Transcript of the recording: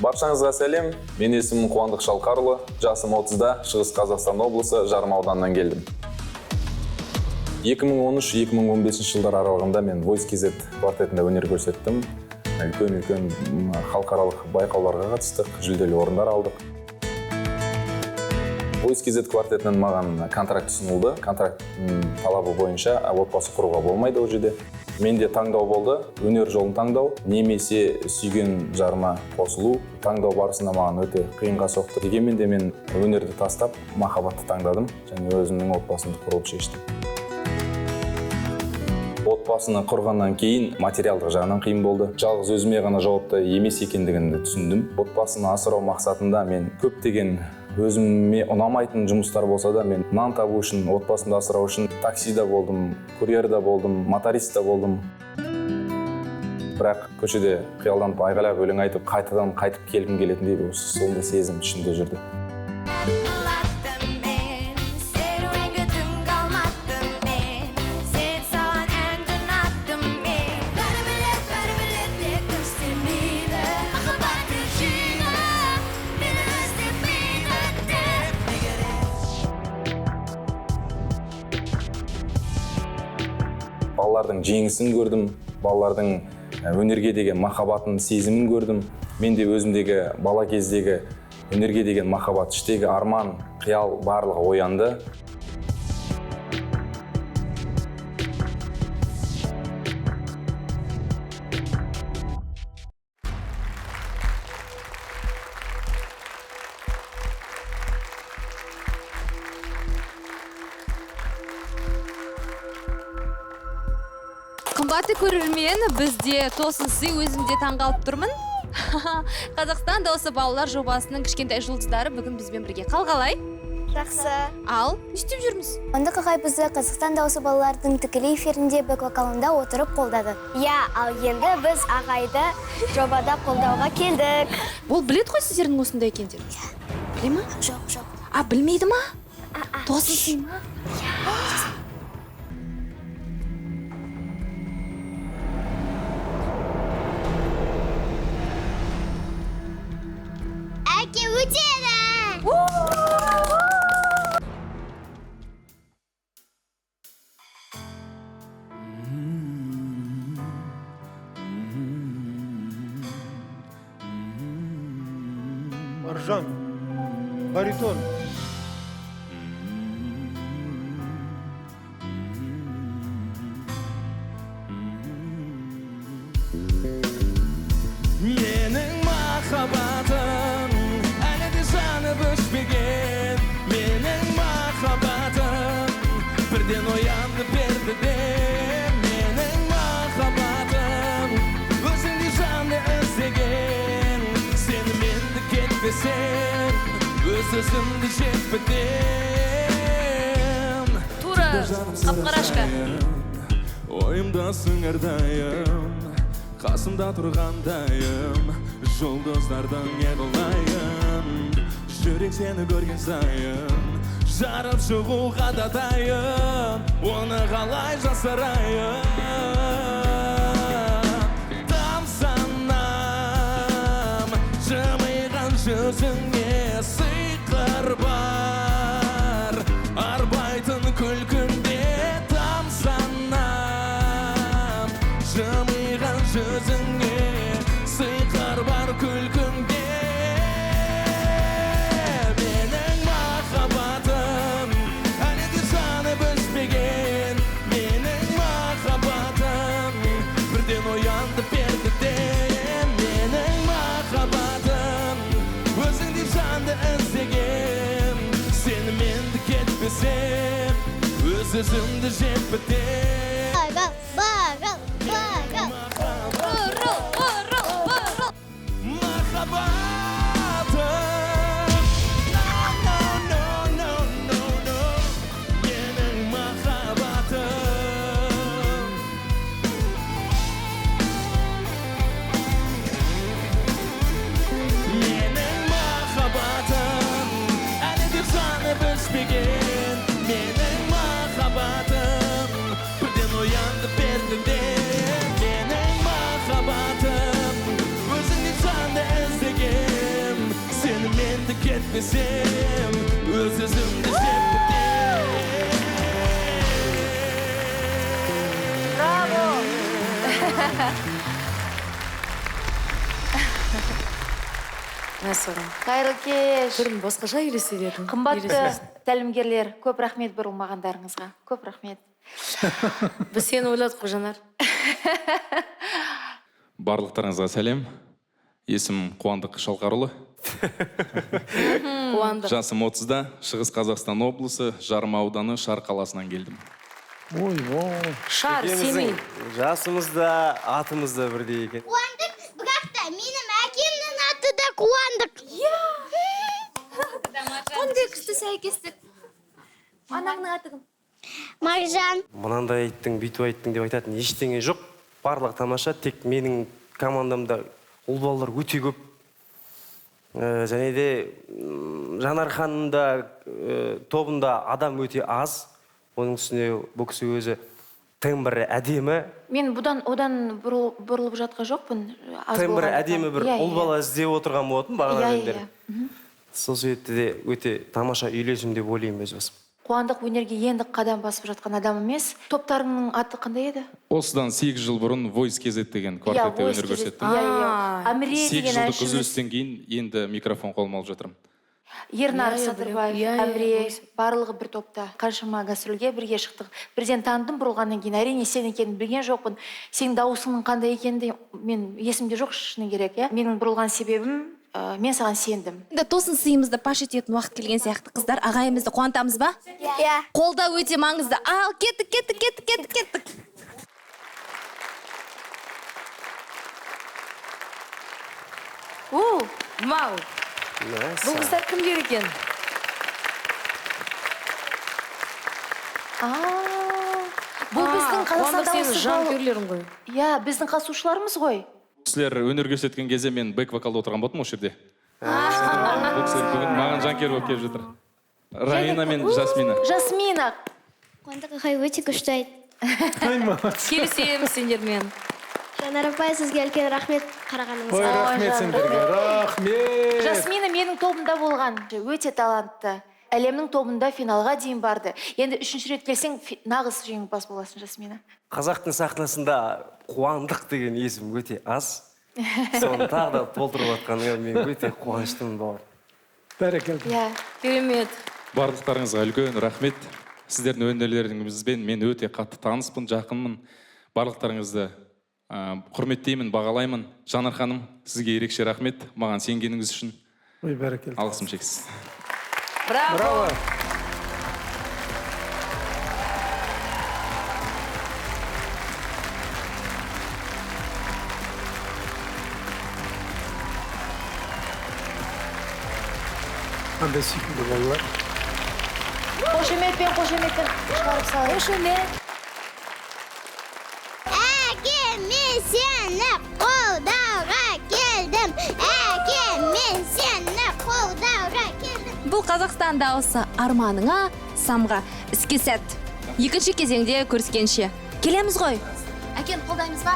Баршаңызға сәлем. Мен есімім Қуандық Шалқарұлы, жасым 30-да, Шығыс Қазақстан облысы Жарма ауданынан келдім. 2013-2015 жылдар аралығында мен Voice KZ квартетінде өнер көрсеттім. Үлкен-үлкен халықаралық байқауларға қатыстық, жүлделі орындар алдық. Voice KZ квартетінен маған контракт ұсынылды. Контракттың талабы бойынша отбасы құруға болмайды ол жерде. Менде таңдау болды, өнер жолын таңдау, немесе сүйген жарыма қосылу. Таңдау барысында маған өте қиынға соқты. Дегенмен де мен өнерді тастап, махаббатты таңдадым және өзімнің отбасымды құруды шештім. Отбасыны құрғаннан кейін материалдық жағынан қиын болды. Жалғыз өзіме ғана жауапты емес екендігімді түсіндім. Отбасыны асырау мақсатында мен көптеген өзіме ұнамайтын жұмыстар болса да, мен нан табу үшін, отбасымды асырау үшін таксида болдым, курьерда болдым, моторист та болдым. Бірақ көшеде қиялданып, айғайлап өлең айтып, қайтадан қайтып келгім келетіндей осы сондай сезім ішімде жүрді. Балалардың жеңісін көрдім, балалардың өнерге деген махаббатын, сезімін көрдім. Мен де өзімдегі бала кездегі өнерге деген махаббат, іштегі арман, қиял барлығы оянды. Қымбатты көрермен, бізде тосын сый, өзім де таңғалып тұрмын. Қазақстан дауысы балалар жобасының кішкентай жұлдыздары бүгін бізбен бірге. Қал қалай? Жақсы. Ал, не істеп жүрміз? Қуандық ағай бізді Қазақстан дауысы балалардың тікелей эфирінде бэк вокалында отырып қолдады. Иә, ал енді біз ағайды жобада қолдауға келдік. Ол біледі ғой сіздердің осындай екендерін? Иә. Біле ма? Жоқ, жоқ. А, білмейді ма? Тосын сый ма? Әке өтеді! Маржан, баритон. Менің махаббатым әлі де жанып өшпеген, менің махаббатым бірден оянды берді де, менің махаббатым өзіңдей жанды іздеген, сені менді кетпесем өз өзімді жеп бітем. Тура қап-қарашка. Ойымдасың әрдайым, қасымда тұрғандайым, жұлдыздардан не қылайын, жүрек сені көрген сайын жарып шығуға да дайын, оны қалай жасырайын? Тамсанам жымиған жүзіңе, сиқыр бар арбайтын күлкіңде. Тамсанам жымиған жүзіңе, сиқыр бар күлкіңде. Менің махаббатым әлі де жанып өшпеген, менің махаббатым бірден оянды берді де, менің махаббатым өзіңдей жанды іздеген, сені менді кетпесем өз өзімді жеп бітем. Барал, барал, барал. Ұрыл, ұрыл, ұрыл. Махаббатым. No, no, no, no, no, no. Менің махаббатым. Менің махаббатым әлі де жанып өшпеген, менің махаббатым Кетпесем өз өзімді жеп бітем. Браво! Мәссаған. Қайырлы кеш. Түрін басқаша елестететін. Қымбатты тәлімгерлер, көп рахмет бұрылмағандарыңызға. Көп рахмет. Біз сені ойладық қой, Жанар. Барлықтарыңызға сәлем. Есімім Қуандық Шалқарұлы. Қуандық. Жасым 30-да, Шығыс Қазақстан облысы, Жарма ауданы, Шар қаласынан келдім. Ой, ой. Шар, Семей. Жасымыз да, атымыз да бірдей екен. Қуандық, бірақ та менің әкемнің аты да Қуандық. Қандай күшті сәйкестік. Анаңның аты кім? Маржан. Мынандай айттың, бүйтіп айттың деп айтатын ештеңе жоқ. Барлығы тамаша, тек менің командамда ұл балалар өте көп. Және де Жанар ханымда тобында адам өте аз. Оның үстіне бұл кісі өзі тембрі әдемі. Мен бұдан одан бұрылып жатқан жоқпын. Аз Тембрі болғандықтан. әдемі бір Иә, ұл иә. бала іздеп отырған болатын бағанадан Иә, бері. иә. Сол себепті де өте тамаша үйлесім деп ойлаймын өз басым. Қуандық өнерге енді қадам басып жатқан адам емес. Топтарыңның аты қандай еді? Осыдан 8 жыл бұрын Voice KZ деген квартетте Voice өнер KZ. көрсеттім. Иә, иә. Әміре 8 деген жылдық әншіміз. үзілістен кейін енді микрофон қолыма алып жатырмын. Ернар Иә, иә, Садырбаев, білемін. Иә, иә, Әміре, Voice. барлығы бір топта. Қаншама гастрольге бірге шықтық. Бірден таныдым бұрылғаннан кейін. Әрине сен екенін білген жоқпын. Сенің дауысыңның қандай екенін де мен есімде жоқ, шыны керек, иә. Менің бұрылған себебім, мен саған сендім. Енді тосын сыйымызды паш ететін уақыт келген сияқты, қыздар. Ағайымызды қуантамыз ба? Иә. Қолдау өте маңызды. Ал, кеттік, кеттік, кеттік, кеттік, кеттік. У, вау. Бұл қыздар кімдер екен? А, бұл біздің Қазақстан Қуандық, сенің дауысы жанкүйерлерің ғой. Иә, біздің қатысушыларымыз ғой. Кісілер өнер көрсеткен кезде мен бэк вокалда отырған болатынмын осы жерде. Бұл кісілер бүгін маған жанкүйер болып келіп жатыр. Раина мен Жасмина. Жасмина. Қуандық ағай өте күшті айтты. Ай, молодцы. Келісеміз сендермен. Жанар апай, сізге үлкен рахмет қарағаныңызға. Ой, рахмет жан, сендерге, рахмет. Жасмина менің тобымда болған. Өте талантты. Әлемнің тобында финалға дейін барды. Енді үшінші рет келсең, нағыз жеңімпаз боласың, Жасмина. Қазақтың сахнасында Қуандық деген есім өте аз. Соны тағы да толтырып жатқаныңа мен өте қуаныштымын, бауыр. Бәрекелді. Иә. Керемет. Барлықтарыңызға үлкен рахмет. Сіздердің өнерлеріңізбен мен өте қатты таныспын, жақынмын. Барлықтарыңызды құрметтеймін, бағалаймын. Жанар ханым, сізге ерекше рахмет. Маған сенгеніңіз үшін. Ой, бәрекелді. Алғысым шексіз. Браво. Браво. Қандай сүйкімді балалар. Қошеметпен, қошеметпен шығарып салайық. Қошемет. Әке, мен сені қолдауға келдім. Әке, мен сені қолдауға келдім. Бұл Қазақстан дауысы, арманыңа самға. Іске сәт. Екінші кезеңде көріскенше. Келеміз ғой. Әкені қолдаймыз ба?